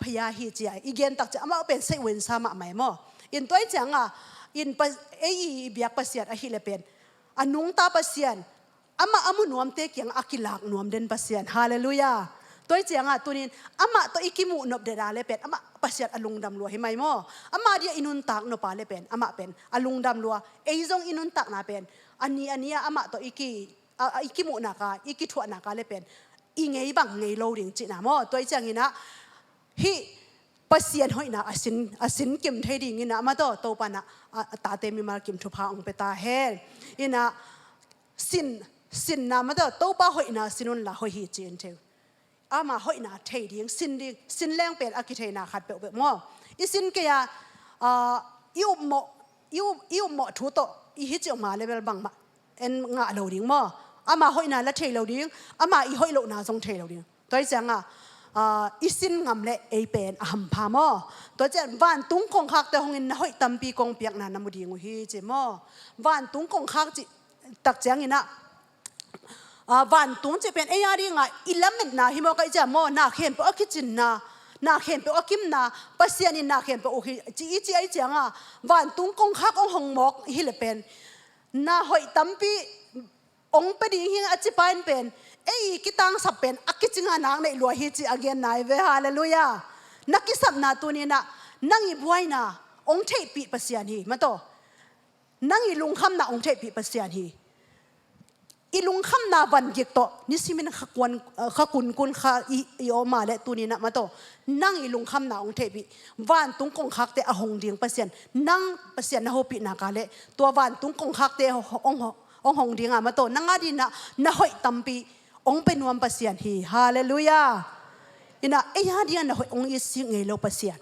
phaya hi ci-a i gen tak ciang amau pen sei unsa mahmah e maw. In tua hi ciangah in pa, ei i biak Pasian ahih leh pen a nungta Pasian, amah a mu nuamte kiangah a kilak nuam den Pasian. Halleluiah. Tua hi ciangah tunin amah tawh i kimuh nop deda le pen amah Pasian a lungdam lua hi mai maw. Amah dia i nuntak nopa le pen amah pen a lungdam lua. Ei zong i nuntakna pen a ni a ni-a amah tawh i ki, a, a, i kimuhnaka, i kithuahnaka le pen i ngei bang ngei lo ding cihna maw. Tua hi cianginah hih Pasian hoihna a sin, a sin kim thei dinginah maw, tua Topa inah a, a tate mimal kim thupha hong pia ta hen. Inah sin, sinna maw, tua Topa hoihna sin unla hoih hi ci-in thei. Ama hoihna thei ding, sin ding, sin leng pen a kitheina khat peuhpeuh maw. I sin kei-a, ah, i upmawh, i up, i upmawh thu tawh i hi cih ma level bangmah en ngah lo ding maw. Ama hoihna la thei lo ding, ama i hoih lohna zong thei lo ding. Tua hi ciangah, ah, i sin ngam le ei pen a hampha maw. Tua ciang vantung kongkhakte hongin na hoih tampi kong piakna na mu ding uh hi ci maw. Vantung kongkhak cih tak cianginah, ah, vantung cih pen ei adingah i lametna hi maw, ka i ciang maw, na khempeuh a kicinna, na khempeuh a kimna, Pasian in na khempeuh uh hi ci, i ci ahi ciangah vantung kongkhak hong hong mawk hi le pen na hoih tampi hong pia ding hi a cipa in pen ei kitangsap pen a kicinga nak neih lua hi ci a genna hi ve. Halleluiah. Na kisapna tuninah nang i buaina hong theihpih Pasian hi maw, tua nang i lungkhamna hong theihpih Pasian hi. I lungkhamna vangik tawh nisimin kha kuan, kha kunkun kha i, i om a le tuninah maw, tua nang i lungkhamna hong theihpih, vantung kongkhakte a hong ding Pasian, nang Pasian na hopihnaka le tua vantung kongkhakte hong, hong, hong hong dinga maw, tua nang adinah na hoih tampi hong pia nuam Pasian hi. Halleluiah. Inah ei adingah na hoih hong i sik ngei lo Pasian.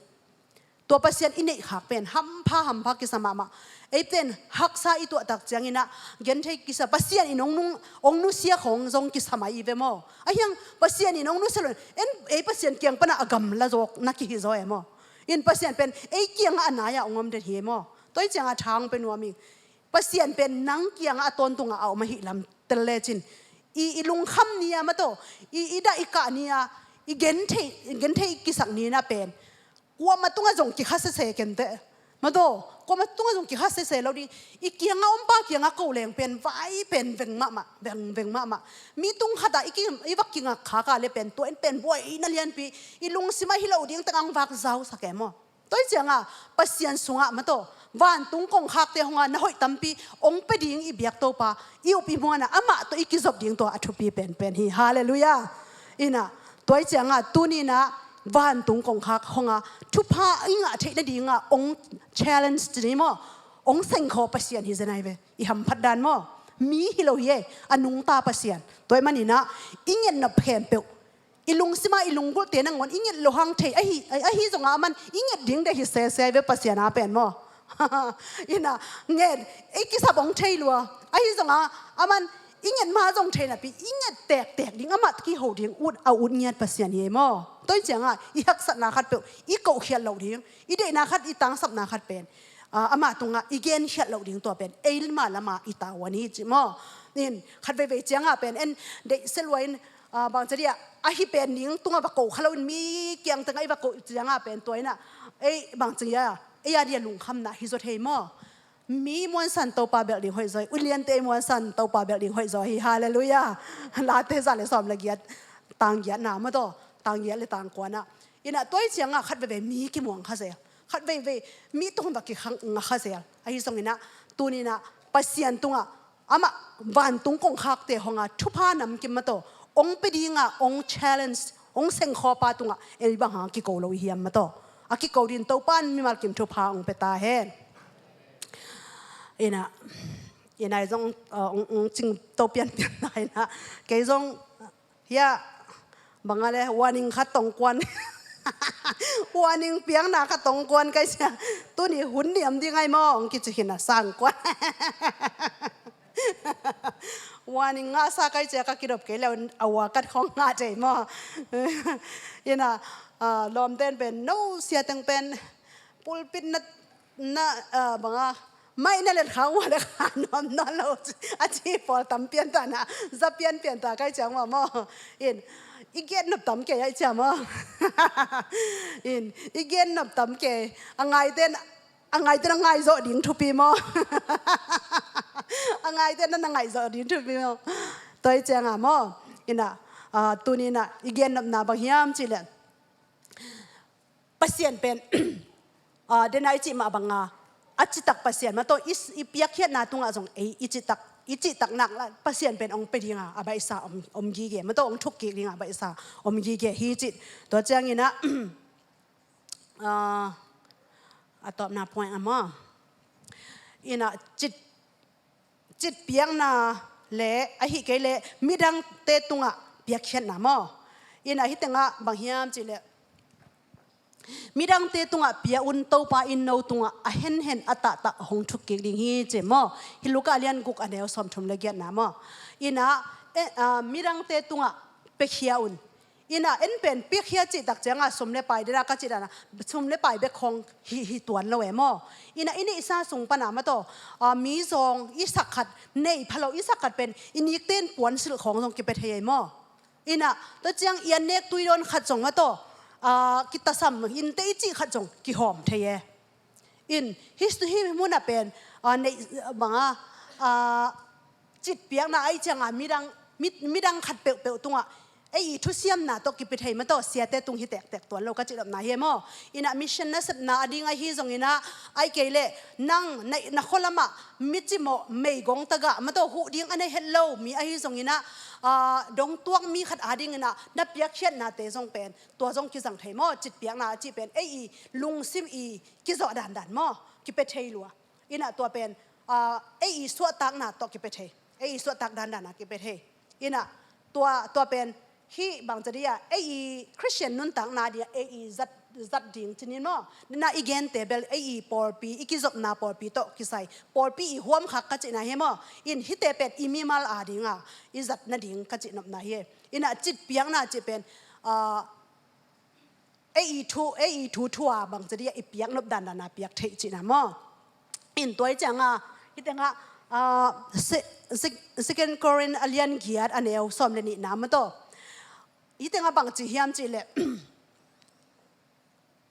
Tua Pasian i neihkhak pen hampha, hampha kisa mahmah. Ei pen haksa i tuah tak cianginah genthei kisa, Pasian in hong nung, hong nusia khawng zong kisa mai i ve maw. Ahiang Pasian in hong nusia lo, en ei Pasian kiang pana a gamla zawk na kihi zaw e maw. In Pasian pen ei kiangah a nai-a hong om den hi e maw. Tua hi ciangah tha hong pia nuam ing. Pasian pen nang kiangah a tawntungah a om ahih lam tel lecin i, i lungkham ni-a maw, tua i, i dah i kah ni-a i genthei, genthei kisak ni-a pen kuamah tungah zong kikha sese kenteh. Maw, tua kuamah tungah zong kikha sese lo ding. I kiangah ompa kiangah ko leng pen vai pen veng mahmah, veng, veng mahmah. Mi tung khatah i ki, i vak kingak khaka le pen tua in pen buaina lianpi, i lungsimah hi lo ding tengah hong vak zausak e maw. Tua hi ciangah Pasian sungah maw, tua vantung kongkhakte honga na hoih tampi hong pia ding i biak Topa, i up i muanah amah tawh i kizop ding tua a thupi penpen hi. Halleluiah. Inah tua hi ciangah tuninah vantung kongkhak honga thupha i ngah theih nadinga hong challenge ci ni maw, hong sengkhaw Pasian hi zen ahi ve. I hamphat dan maw, mi hi lo hi e, a nungta Pasian. Tua ahih maninah i ngetnop khempeuh i lungsima i lunggulhte nangawn i nget loh hang thei ahi, ahi zongah aman i nget ding deh hi sese ahi ve Pasian a pen maw. Inah nget, i kisap hong thei lua ahi zongah aman i nget ma zong thei napi i nget tektek ding, amah kiho ding ut, a ut ngiat Pasian hi e maw. Tua hi ciangah i haksatna khatpeuh i kohkhiat loh ding, i deihna khat, i tangsapna khat pen ah, amah tungah i genkhiat loh ding tua pen eima lama i tavuan hi ci maw. In khat veivei ciangah pen en deih se lua in, ah, bangci dia ahi pen ding tungah va ko kha lo in mi kiang tengah i va ko ciangah pen tua inah ei bangci dia ei a dia lungkhamna hi zaw thei maw. Mi muansan Topa belh ding hoih zaw hi, uliante ei muansan Topa belh ding hoih zaw hi. Halleluiah. Late za le sawm le giat, tang giatna maw taw, tang giat le tang kuanah. Inah tua i ciangah khat veivei mi kimuang kha zel, khat veivei mi tung va kikhang nga kha zel. Ahi zonginah tuninah Pasian tungah amah vantung kongkhakte honga thupha namkim maw taw ong pe dinga ong challenge ong sengkhawpa tungah ei bang hang kiko lo i hiam maw taw. A kiko din Topa in mimal kim thupha ong pe ta hen. Inah, inah zong, uh, ong, ong cing to pianpian na inah kei zong hia banga le warning khat tong kuan. Warning piakna khat tong kuan kai sia. Tuni hun niam ding ai maw ong kici khin a sang kuan. Warning ngah sa kai cia ka kidop kei leu a ua kat khong ngah thei maw. Inah, ah, lawmten pen no sia teng pen pulpit na, na, ah, banga mai na let kha ua le kha nuam nawn lo. A ci pawl tam pian ta na za pian pian ta kai ciang maw maw. In i gen nop tam kei ai cia maw. In i gen nop tam kei a ngaiten a ngaite na ngaihzawh ding thupi maw? A ngaite na na ngaihzawh ding thupi maw? Tua i cianga maw? Inah, ah, tuninah i gennopna bang hiam cihleh Pasian pen, ah, dena i cih mah banga a citak Pasian mah tawh i, i piakkhiatna tungah zong ei i citak, i cihtak nak la Pasian pen ong pe dinga a baihsa om, om gige mah tawh ong thukkik dinga a baihsa om gige hi cih. Tua cianginah, ah, a tawpna point a maw? Inah cit, citpiakna le ahi kei le midangte tungah piakkhiatna maw? Inah hih tengah bang hiam cihleh midangte tungah pia un Topa in no tungah a henhen a tahtah hong thukkik ding hi ci maw? Hih Luka lian guk a neu sawmthum le giatna maw? Inah, eh, ah, midangte tungah piakhia un. Inah en pen piakhia cihtak cianga sum le pai dena ka cih dana sum le pai bek khong hi, hi tuan lo e maw? Inah i neihsa sung pana mah tawh, ah, mi zawng i sak khat, nei phalo i sak khat pen i nikte in puansilh khawng zong kipia thei e maw? Inah tua ciang i an nek tui dawn khat zong mah tawh, ah, kitasam innte i cih khat zong kihawm thei e. In hih, hih munah pen, ah, neih banga, ah, citpiakna ai cianga midang, mid, midang khat peuhpeuh tungah ei i thusiamna tawh kipia thei mah tawh siate tung hi tektek tuan lo ka cihnopna hi e maw? Inah mission nasepna a ding ahi zonginah ai kei leh nang na, na khualamah micimawh meigong tagah mah tawh huh ding a nei het lo mi ahi zonginah, ah, dongtuak mi khat a dinginah na piakkhiatnate zong pen tua zong kizang thei maw? Citpiakna a cih pen ei i lungsim i kizawh dandan maw? Kipia thei lua. Inah tua pen, ah, ei i suahtakna tawh kipia thei. Ei i suahtak dandan a kipia thei. Inah tua, tua pen hih bangci dia ei i Khristian nuntakna dia ei i zat, zat ding cinin maw? Dena i gente bel ei i pawlpi, i kizopna pawlpi tawh kisai pawlpi i huamkhak ka cihna hi e maw? In hihte pen i mimal a dinga i zat nading ka cihnopna hi e. Inah citpiakna cih pen, ah, ei i thu, ei i thu thua bangci dia i piaknop dandana piak theih cihna maw? In tua i cianga hih tengah, ah, se, se, Second Corinth a lian giat a neu sawm le nihna mah tawh hih tengah bangci hiam cihleh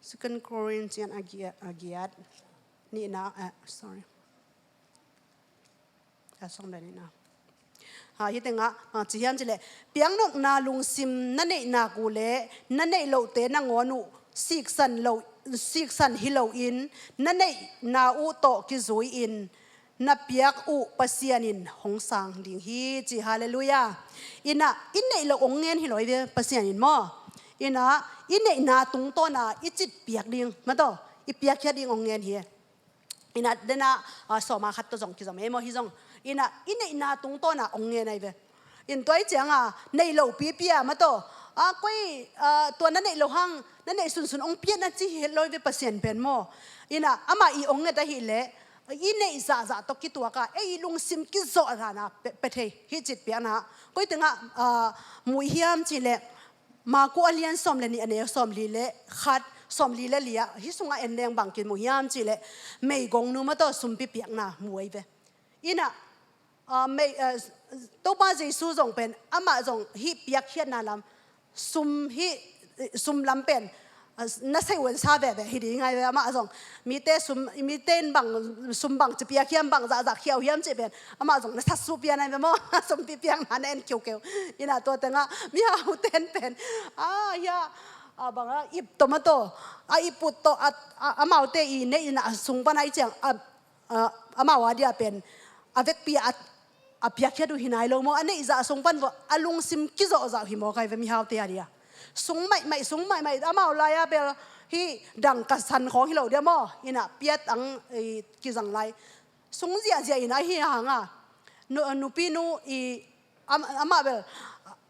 Second Corinth cian a giat, a giat nihna, eh, sorry. A song dan ina. Ha, hih tengah, ah, ci hiam cihleh piaknopna lungsim na neih nak uh leh na neih lohte nangawn uh siksan lo, siksan hi loin na neihna uh tawh kizui-in na piak uh Pasian in hong sang ding hi ci. Halleluiah. Inah i neih loh hong ngen hi lo hi ve Pasian in maw? Inah i neihna tungtawna i citpiak ding mah tawh i piakkhiat ding hong ngen hi. Inah dena, ah, sawma khat tawh zong kizom e maw hih zong. Inah i neihna tungtawna hong ngen ahi ve. In tua i cianga nei lo pipi a mah tawh, ah, koi, ah, tua na neih loh hang na neih sunsun hong pian a ci hi het lo hi ve Pasian pen maw? Inah amah i hong nget ahileh i neih zahzah tawh kituaka ei i lungsim kizawh dana pe, pe thei hih citpiakna. Koi tengah, ah, muh hiam cihleh Marku a lian sawm le nih a neu sawm li le khat, Sawmli le li ah, hih sungah en leng bang kimu hiam cih leh, meigongnu mah tawh sumpi piakna mu ahi ve. Inah, ah, mei, ah, Topa Jesu zong pen, amah zong hih piakkhiatna lam, sum hih, sum lam pen, ah, na sei uh en sa veve hi ding ahi ve, amah zong. Mite sum, mite in bang, sum bang ci piak hiam, bang zahzah khiau hiam cih pen, amah zong na sat suh pian ahi ve maw. Sumpi piakna na en kiukeu. Inah tua tengah, mihaute in pen, ah, hia, ah, bang ah, ip tawh mah tawh, a ip ut tawh, a, a, amaute i neihna sung pan ahi ciang, a, a, amau a dia pen, a vekpi a, a piakkhiat uh hi nai lo maw, a neihzah sung pan vua, a lungsim kizawhzah uh hi maw kai ve mihaute a dia. Sung maihmaih, sung maihmaih, amau lai a bel, hih dangka san khawng hi lo dia maw, inah piat ang, i, kizang lai. Sung ziahziah inah hi hang a. Nu, nupinu i, Am-, amah bel,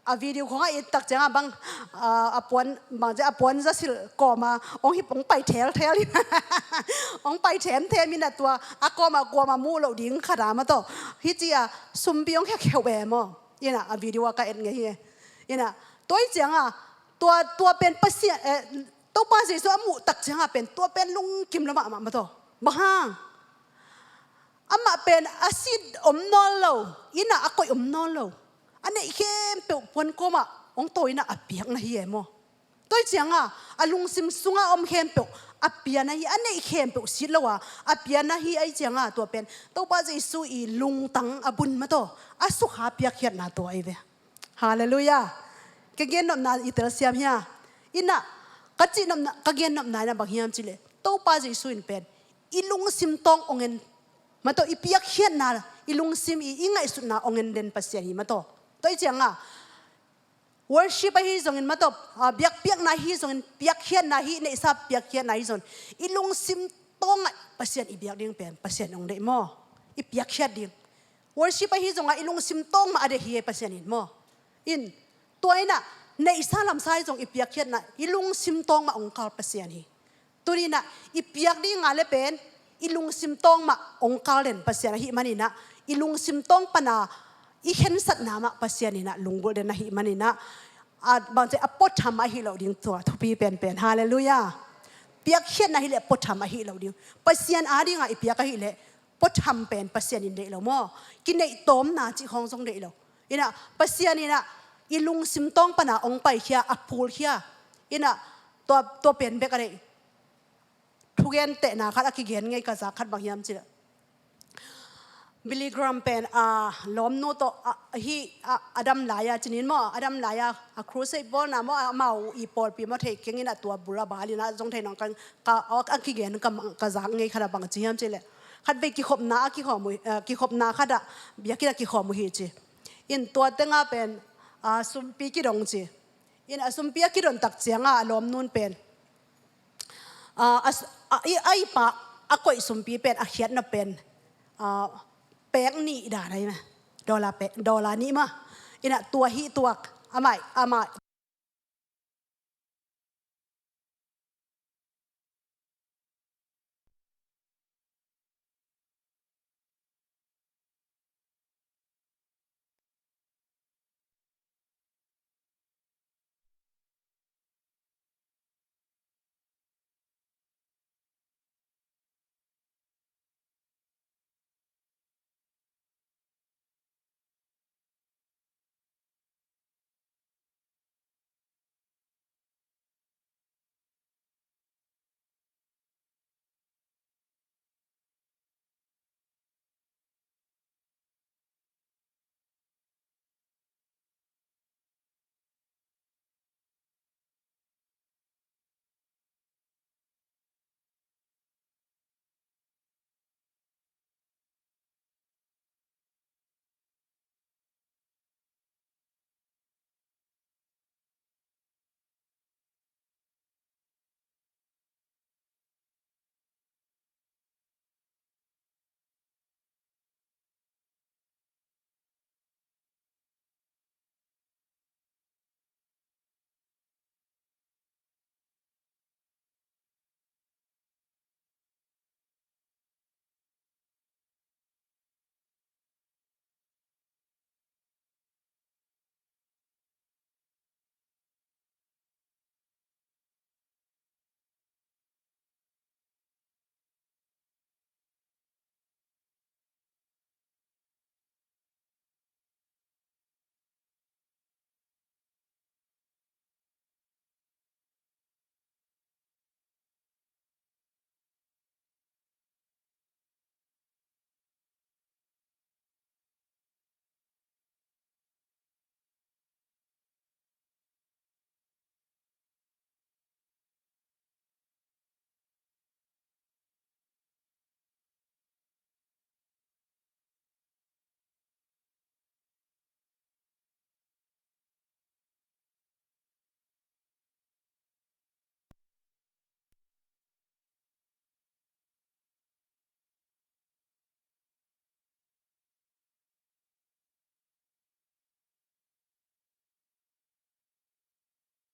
a video khong a et tak ciangah bang, a, a puan, bang ciah a puan zasilh kawma, hong hip, hong pai thelthel in. Hong pai themthem inah tua, a kawma, kuama muh loh ding khat a mah tawh. Hih ci-a, sumpi hong khiakheuh e maw. Inah, a video a ka et ngei hi e. Inah, tua hi ciangah, tua, tua pen Pasian, eh, Topa Jesu a muh tak ciangah pen, tua pen lungkim lo mahmah mah tawh. Bang hang. Amah pen a sit om nawn lo, inah a koih om nawn lo. A neih khempeuh puan kawmah hong tawi inah a piakna hi e maw. Tua hi ciangah, a lungsim sungah om khempeuh a piana hi, a neih khempeuh sit lo a, a piana hi ahi ciangah tua pen. Topa Jesu i lungtang a bun mah tawh, a sukha piakkhiatna tua ahi ve. Halleluiah. Ka gennopna i telsiam hia? Inah, ka cihnopna, ka gennopna inah bang hiam cih leh, Topa Jesu in pen, i lungsim tawng hong en, mah tawh i piakkhiatna, i lungsim i, i ngaihsutna hong en den Pasian hi mah tawh. Tua hi ciangah, worship ahi zongin mah tawh, a, biakpiakna ahi zongin, piakkhiatna ahi, neihsa piakkhiatna ahi zongin, i lungsim tawngah Pasian i biak ding pen, Pasian hong deih maw. I piakkhiat ding. Worship ahi zongah i lungsim tawng mah a deih hi e Pasian in maw. In, tua inah, neihsa lamsa ahi zong i piakkhiatna, i lungsim tawng mah hong kal Pasian hi. Tuni inah, i piak ding a le pen, i lungsim tawng mah hong kal den Pasian ahih man inah, i lungsim tawng pana, i khensatna mah Pasian inah, lunggulh den ahih man inah, a, bang ci a puatham ahi lo ding tua, thupi penpen. Halleluiah. Piakkhiatna hi leh puatham ahi lo ding. Pasian a dingah i piak ahih leh, puatham pen Pasian in deih lo maw. Kineih tawmna cih khawng zong deih lo. Inah, Pasian inah, i lungsim tawng pana hong paikhia, a phulkhia. Inah, tua, tua pen bek a deih. Thugentehna khat a kigen ngei ka zak khat bang hiam cih leh. Billy Graham pen, a, lawmnu tawh, a, hih, a, a dam lai-a cinin maw, a dam lai-a, a crusade bawlna maw, amau i pawlpi maw thei keng inah tua bul a bal inah zong thei nang kan, ka, a, a kigen ka, ka zak ngei khat a bang ci hiam cih leh. Khatvei kikhopna a kikhawm uh, a, kikhopna khat ah, biakinn ah kikhawm uh hi ci. In tua tengah pen, a, sumpi kidong ci. In a sumpi a kidon tak ciangah a lawmnu in pen, a, a, a, i, a i pa a koih sumpi pen a khiatna pen, a, pek nih dan ahi mah. Dollar pek, dollar nih mah. Inah tua hih tuak. Amah, amah.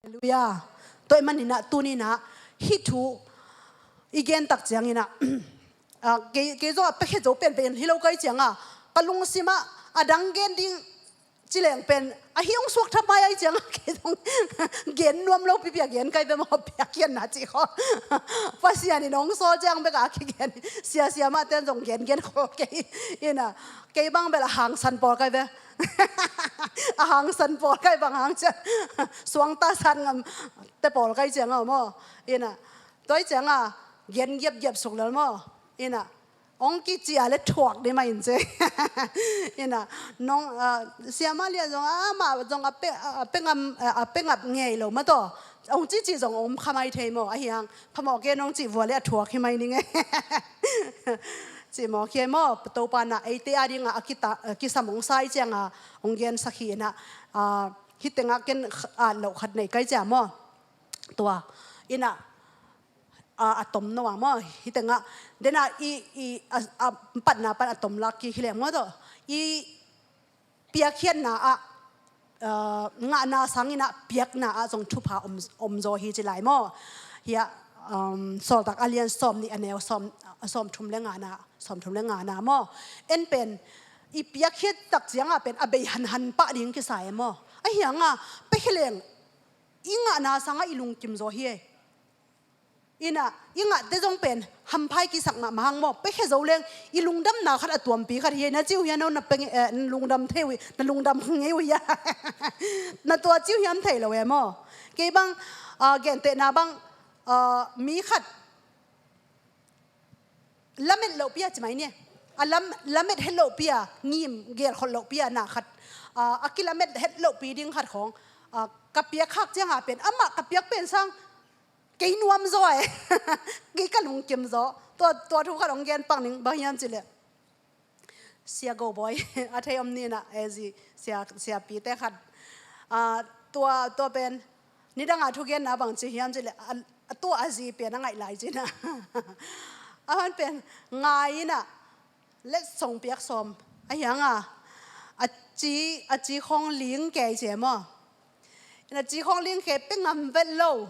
Halleluiah. Tua ahih manin ah tuni-in ah hih thu i gen tak ciangin ah, ah, kei, kei zong ah piakhia zo penpen hi lo ka hih ciangin ah, ka lungsim ah a dang gen ding ci leng pen ahi hong suak thap mai ahih ciangin ah kei zong gen nuam lo pipi a gen ka hi ve maw, piakkhiatna cih khawng. Pasian in hong sawl ciang bek a kigen, sia, siamahte in zong gen gen khol kei in ah, kei bang bel a hangsan pawl ka hi ve. A hangsan pawl ka hi, bang hang ciang suangta san ngamte pawl ka hih ciangin ah maw. In ah, tua ahih ciangin ah gen giapgiap suk lel maw. In ah, hong kici a leh thuak ding mah in ci. In ah, nong, ah, siamah lian zong, ah, amah zong a pe, a pe ngam, a pe ngap ngei lo maw taw. Hong cici zong om kha mai thei maw, ahi hang phamawh kei nong cih vua leh a thuak hi mai ning e. Cih mawk hi e maw, Topa in ah eite a dingin a kita, a kisam hong sa ahih ciangin ah hong gensak hi in ah, ah, hih tengah ken at loh khat nei ka hih ciang maw. Tua in ah, ah, a tom no a maw, hih tengah den a i, i, a, a patna pan a tom lak kik hi leng maw taw. I piakkhiatna ah, ah, ngahna sangin ah piakna ah zong thupha om, om zaw hi ci lai maw. Hiah, um, Sawltak a lian sawm nih a neu sawm, sawm thum le ngana, sawm thum le ngana maw. En pen i piakkhiat tak ciangin ah pen a bei hanhan pah ding kisa e maw. Ahi hangin ah piakhia leng i ngahna sangin ah i lungkim zaw hi e. In ah, i ngahte zong pen hampha i kisak mahmah hang maw, piakhia zo leng i lungdamna khat a tuampi khat hi e. Na ci uh hiam, na pe, eh, na lungdam thei uh, na lungdam ngei uh hiam? Na tua ci uh hiam thei lo e maw. Kei bang, ah, gentehna bang, ah, mi khat lamet lohpi a ci mai ni. A lam, lamet het lohpi a, ngim gelkhol lohpi a na khat, ah, a kilamet het lohpi ding khat khawng, ah, ka piakkhak ciangin ah pen, amah ka piak pen sang kei nuam zaw e. Kei ka lungkim zaw. Tua, tua thu khat hong gen pak ning, bang hiam cih leh, Sia Go Bawi, a thei om ni in ah, eh, zi, sia, siapite khat. Ah, tua, tua pen nidang a thugenna bang ci hiam cih leh, a, a tua a zi pen a ngaih lai ci in ah. A hon pen ngai in ah, letsong piak sawm. Ahi hangin ah, a ci, a ci khawng ling kei ci e maw. In ah, a ci khawng ling kei, pe ngam vet lo.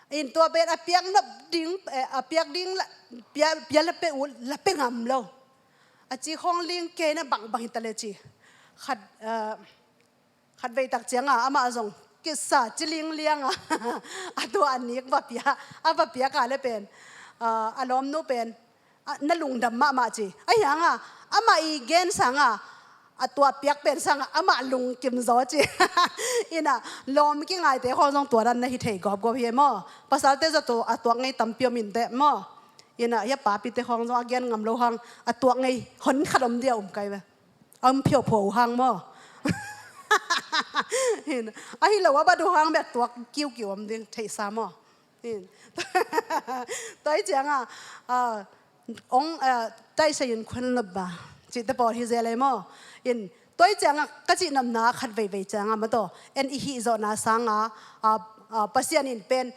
In tua pen a piak nop ding, eh, a piak ding la, pia, pia la pe uh, la pe ngam lo. A ci khawng ling kei in ah, bang, bang hi ta leh ci. Khat, eh, khatvei tak ciangin ah amah zong kisa ci lingliang a, a tua a nik va pia, a va piak a leh pen, ah, a lawmnu pen, ah, na lungdam mahmah ci. Ahi hangin ah, amah i gen sangin ah, a tua piak pen sangin ah amah lungkim zaw ci. In ah, lawm kingaite khawng zong tua dan na hi thei gawpgawp hi e maw. Pasalte zong tua a tuak ngei tampi om in teh maw. In ah, hiah papite khawng zong a gen ngam lo hang, a tuak ngei hon khat om dia um kai ve. A um phiauphua uh hang maw. In, ahi lo a bat uh hang bek tuak kiukiu om ding theihsa maw. In. Tua ahih ciangin ah, ah, ong, ah, taisei in khuan lop ba, cihte pawl hi zel e maw. In, tua ahih ciangin ah ka cih nopna khat veivei ciangin ah maw taw, en i hih zawhna sangin ah, ah, ah, Pasian in pen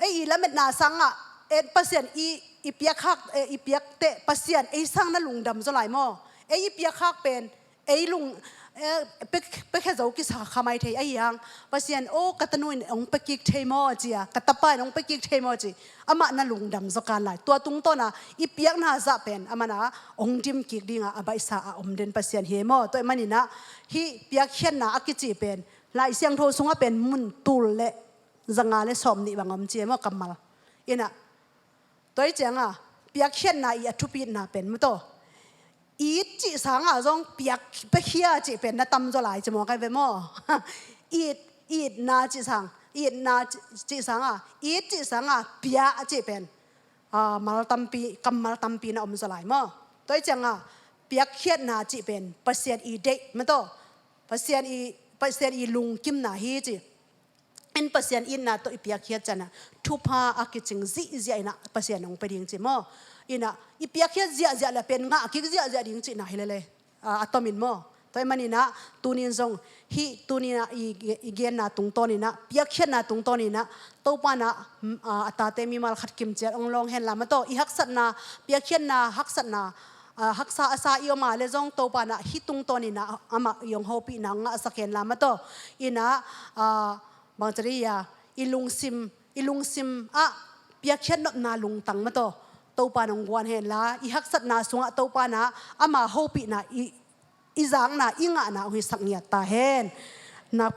ei i lametna sangin ah, en Pasian i, i piakkhak, eh, i piak teh Pasian ei sang na lungdam zaw lai maw. Ei i piakkhak pen ei lung, eh, pe, piakhia zo kisa kha mai thei. Ahi hang Pasian, aw, ka tanu in hong pia kik thei maw ci a, ka tapa in hong pia kik thei maw ci, amah na lungdam zaw kan lai. Tua tungtawn a i piakna zah pen amah na hong dim kik ding a, a baihsa a om den Pasian hi e maw. Tua ahih manin ah hih piakkhiatna a kici pen Lai Siangtho sungah pen mun tul le zanga le sawm nih bang om ci e maw, kammal. In ah, tua ahih ciangin ah piakkhiatna i a thupitna pen maw taw, it cih sangin ah zong piak, piakhia cih pen na tam zaw lai ci maw, kai ve maw. It, itna cih sang, itna cih, cih sangin ah, it cih sangin ah pia cih pen, ah, mal tampi, kammal tampi na om zaw lai maw. Tua ahih ciangin ah piakkhiatna cih pen Pasian i deih maw taw, Pasian i, Pasian i lungkimna hi ci. In Pasian itna tawh i piakkhiat ciangin ah thupha a kicing zihziah in ah Pasian hong pia ding ci maw. In ah i piakkhiat ziahziah leh pen ngah kik ziahziah ding cihna hi lel e. A, a tomin maw. Tua ahih manin ah tuni-in zong hih tuni-in ah i, i genna tungtawn in ah, piakkhiatna tungtawn in ah, Topa in ah, mm, a, a tate mimal khat kimciat hong lawng hen la maw taw. I haksatna, piakkhiatna haksatna, a, haksa a sa i om a leh zong Topa in ah hih tungtawn in ah amah i hong hopihna hong ngahsak hen la maw taw. In ah, a, Bangci dih a, i lungsim, i lungsim ah piakkhiat nopna lungtang mataw Topa nong guan henla, i haksatna sungah Topa na ama hopihna i, i zakna, i ngahna hong hisak ngiat ta hen. Na